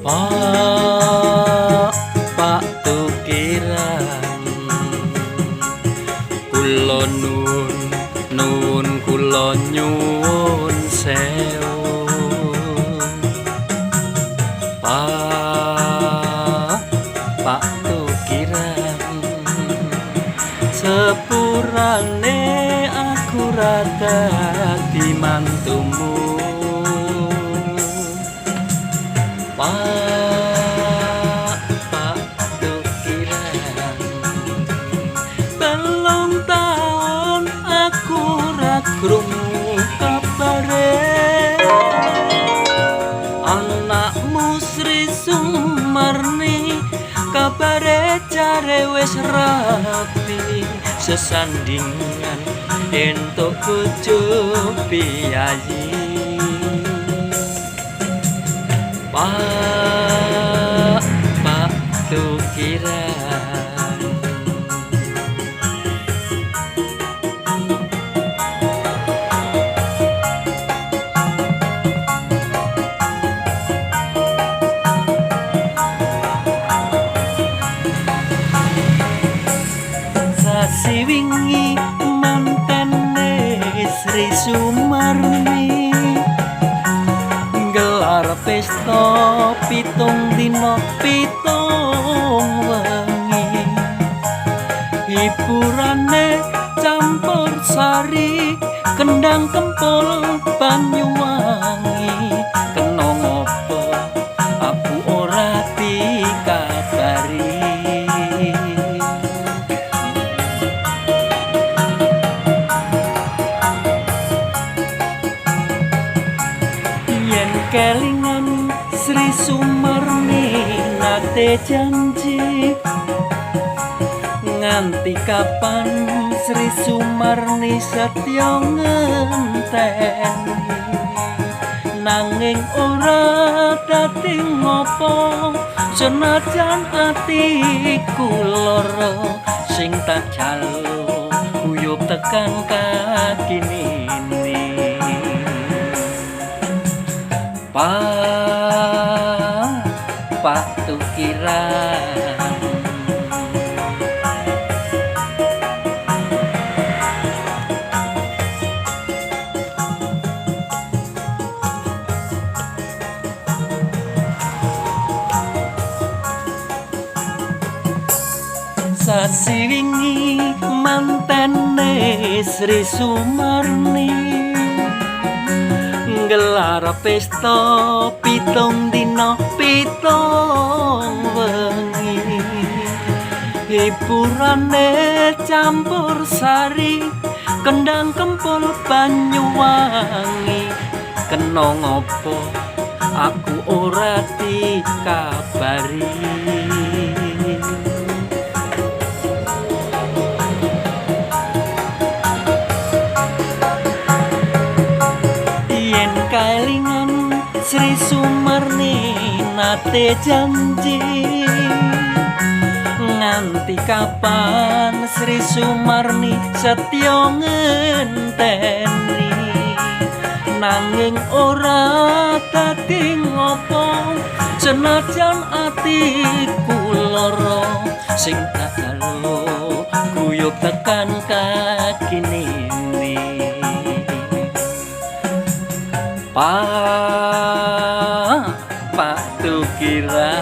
Pak, Pak Tukiran, kula nuwun nuwun kula nyuwun sewu. Pak, Pak Tukiran, sepurane aku ra dadi mantumu. Pak, Pak Tukiran, 3 taun aku ra krungu kabare. Anakmu Sri Sumarni kabare jare wis rapi, sesandingan entuk bojo piyayi. Pak, Pak Tukiran. Sasi wingi mantene Sri Sumarni gelar pesta 7 dina 7 wengi, hiburane campur sari kendang kempul Banyuwangi. Kena ngopo aku ora dikabari? Yen kelingan Sri Sumarni nate janji, nganti kapan Sri Sumarni setya ngenteni. Nanging ora dadi ngopo, senajan atiku lara, sing tak jaluk guyub tekan kaki nini. Pak, Pak Tukiran. Sasi wingi mantene Sri Sumarni gelar pesta 7 dina 7 wengi, hiburane campur sari kendang kempul Banyuwangi. Kena ngopo aku ora dikabari? Yen kelingan Sri Sumarni nate janji, nganti kapan Sri Sumarni setya ngenteni. Nanging ora dadi ngopo, senajan atiku lara, sing tak jaluk guyub tekan kaki nini. Pak, Pak Tukiran.